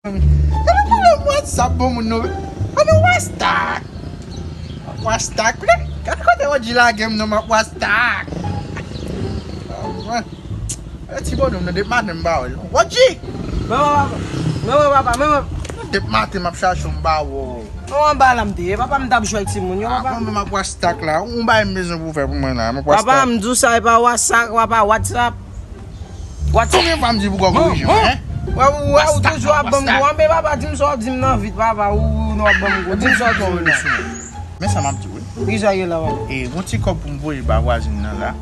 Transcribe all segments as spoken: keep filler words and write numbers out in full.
Gade pwoblèm WhatsApp bon moun nou. An nou Wastak. Wastak, wi. Gade kote Rodji lage m non, m ap Wastak. E ti bonòm nan depi maten m pa wè l. Rodji! Men wè papa, men wè papa, men wè. Depi maten m ap chache w m pa wè w. Non, anba la m te ye, papa m t ap jwe ak timoun yo, papa. Bon, men m ap Wastak la. Yon bagay m bezwen pou w fè pou mwen la. M ap Wastak. Papa, m di w sa, e pa Wastak, papa, WhatsApp. Konbyen fwa m di pou w korije mwen, hein? Wè, wè, ou toujou ap ban m gou. Anben papa, di m sa w ap di m nan vit, papa, ou, ou nou ap ban m gou. Di m sa w ap di m nan. Men sa m ap di w, wi. Kisa ye la, papa? E, gon ti kòb pou m voye ba vwazin nan la.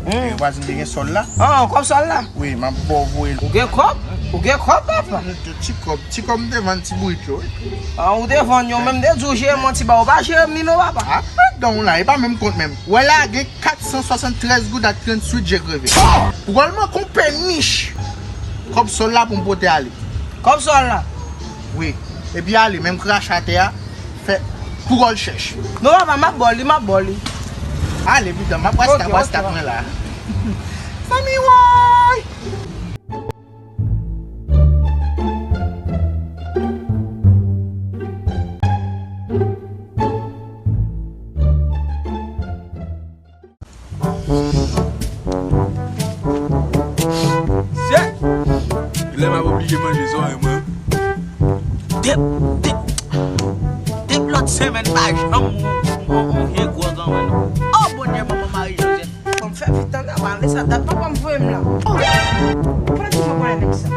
E, vwazin te gen sòl la. Ah, kòb sòl la? Wi, m ap ba w voye l. Ou gen kòb? Ou gen kòb, papa? Ti kòb, ti kòb m te vann ti bourik yo, wi. Ah, ou te vann yo, men m te di w jere m yon ti ba, ou pa jere m li non, papa. Ah, dan w la, e pa menm kont menm. Wè la, gen kat san swasanntrèz goud ak tranntuit je kreve. Pou kòl mwen konpè nich. Kòb sòl la pou m pote ale. Kòb sòl la? Wi. Epi ale, menm krache atè a, fè pou kòl chèch. Non, papa, m ap ba w li, m ap ba w li. Ale, pitan, m ap Wastak, Wastak mwen la. Fanmi woy! Sè! Lè m ap oblije manje zòrèy mwen. Dep, dep, dep lòt semèn pa janm on, on, on vye gwòg anmwen non. O Bondye, manman Mari Jozèf. Bon, fè vit tande, pa ale sa dat papa m voye m la. Oh! Fò di mwen konnen nèg sa.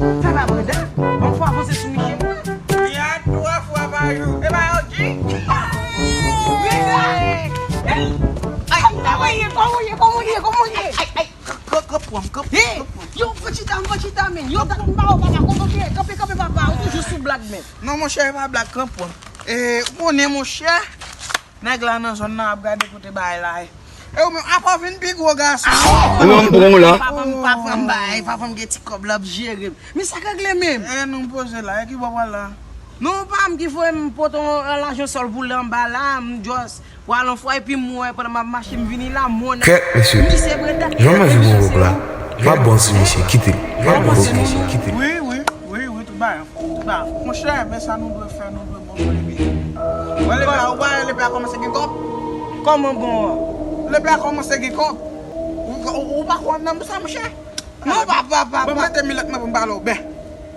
Fè pa Brenda, bon fò avanse sou miche mwen. Li a twa fwa pa jou. E pa yo di? Brenda! Hey! Kòman w ye? Kòman w ye? Kòman w ye? Kòman w ye? Ay, ay, ay, gran, gran pwòm, gran pwòm. Hey! Yo, pran chita, pran chita, men. Yo, dat m pa wè papa, kòman w ye? Kanpe, kanpe, papa, ou toujou sou blag, men. Non, monchè, e pa blag, gran pwòm. E, ou konnen, monchè. Nèg la nan zòn nan ap gade kote bagay la ye. E ou menm, apa w vin pi gwo gason. Ou menm pran w la. Papa m, papa m bay, papa m gen ti kòb la ap jere m. Men sa k regle menm? E nou poze la, e ki bò w pral la? Non, pa m ki voye m pote yon lajan sòl pou l anba la, m just pral yon fwa epi m wè pandan m ap mache m vini la, m wè nèg. Kèt, mesye. Misye Brenda. Jan manje pou wòk la. M ap bon sou misye, kite l. M ap bon sou misye, kite l. Wi, wi, wi, wi, tout bagay. Ba, monchè, men sa nou dwe fè, nou dwe bon pou lepe. Wè lepe a, ou pa wè lepe a kòmanse gen kòb? Kòman bon an? Lepe a kòmanse gen kòb. Ou, ou, ou pa konn nan sa, monchè? Non, papa, papa. Bon, mete milèt mwen pou m pale w byen.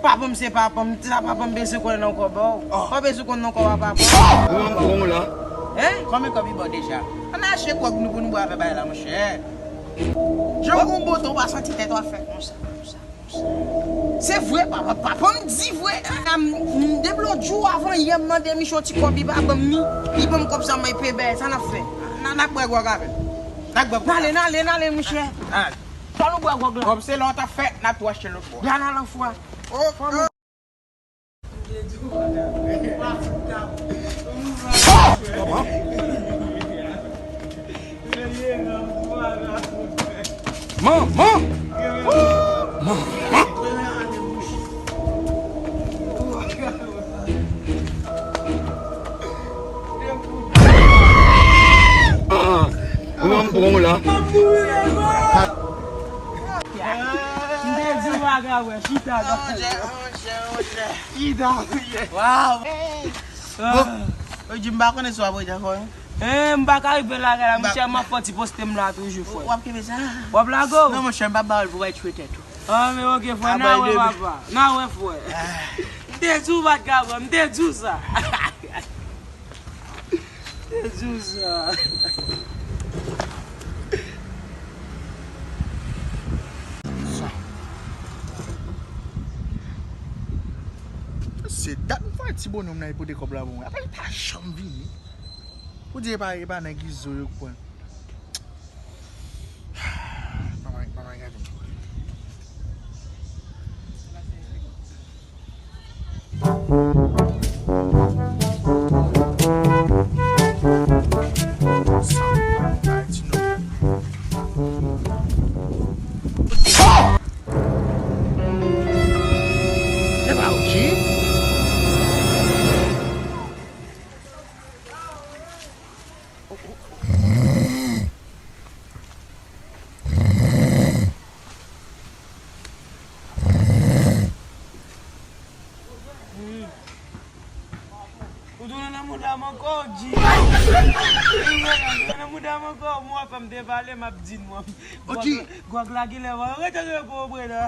Papa m se papa m, sa papa m bezwen konn nan kòb, oh. Oh. Pa bezwen konn nan kòb a papa. Ou menm, ou menm la. Hein? Konbyen kòb li ba w deja? Ann achte gwòg nou pou nou bwè avè bagay la, monchè. Jan w gon bote, w pa santi tèt w ap fè konsa, konsa. Se vre, papa, papa m di vre. M, m, depi lòt jou avan yè, m mande misye yon ti kòb, li pa ban m ni. Li ban m kòb sa, mwen peye bèyè, sa n ap fè? N a, n a bwè gwòg avè l. N a bwè gwòg. N ale, n ale, n ale, monchè. N ale. Fò nou bwè gwòg la. Kòm se lè w t ap fè, n ap tou achte lòt bò. N ale anfwa. Oh, oh. Manman! Manman! Ou menm pran w la. M te di w pa ka wè, chita. Chita, wi. Waw. Bon, ou di m pa konnen si w ap rete ankò, non? Eh, m pa ka rive lagay la, monchè, m ap fè ti poste m la toujou, frè. W ap kenbe sa? W ap lage w? Non, monchè, m p ap ba w l pou w al tchwe tèt ou. Ah, men oke, frè, n a wè, papa. N a wè, frè. M te di w pa t ka pran, m te di w sa. M te di w sa. Sa. Se dat m fè ti bonòm nan, li pote kòb la pou mwen. Apa li pa janm vini? Ou di e pa, e pa nèg Izo yo k pran. Mama, mama, gade m. Ou tounen nan mouda m ankò, G. Ou tounen nan mouda m ankò, mwen fè m te pale, m ap di nou. Gwag la, gwag la genlè va rete repo prè la.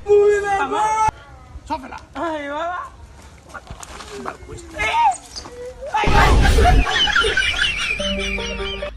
Mouri la. Sa w fè la? Ay, papa. Ay, ay.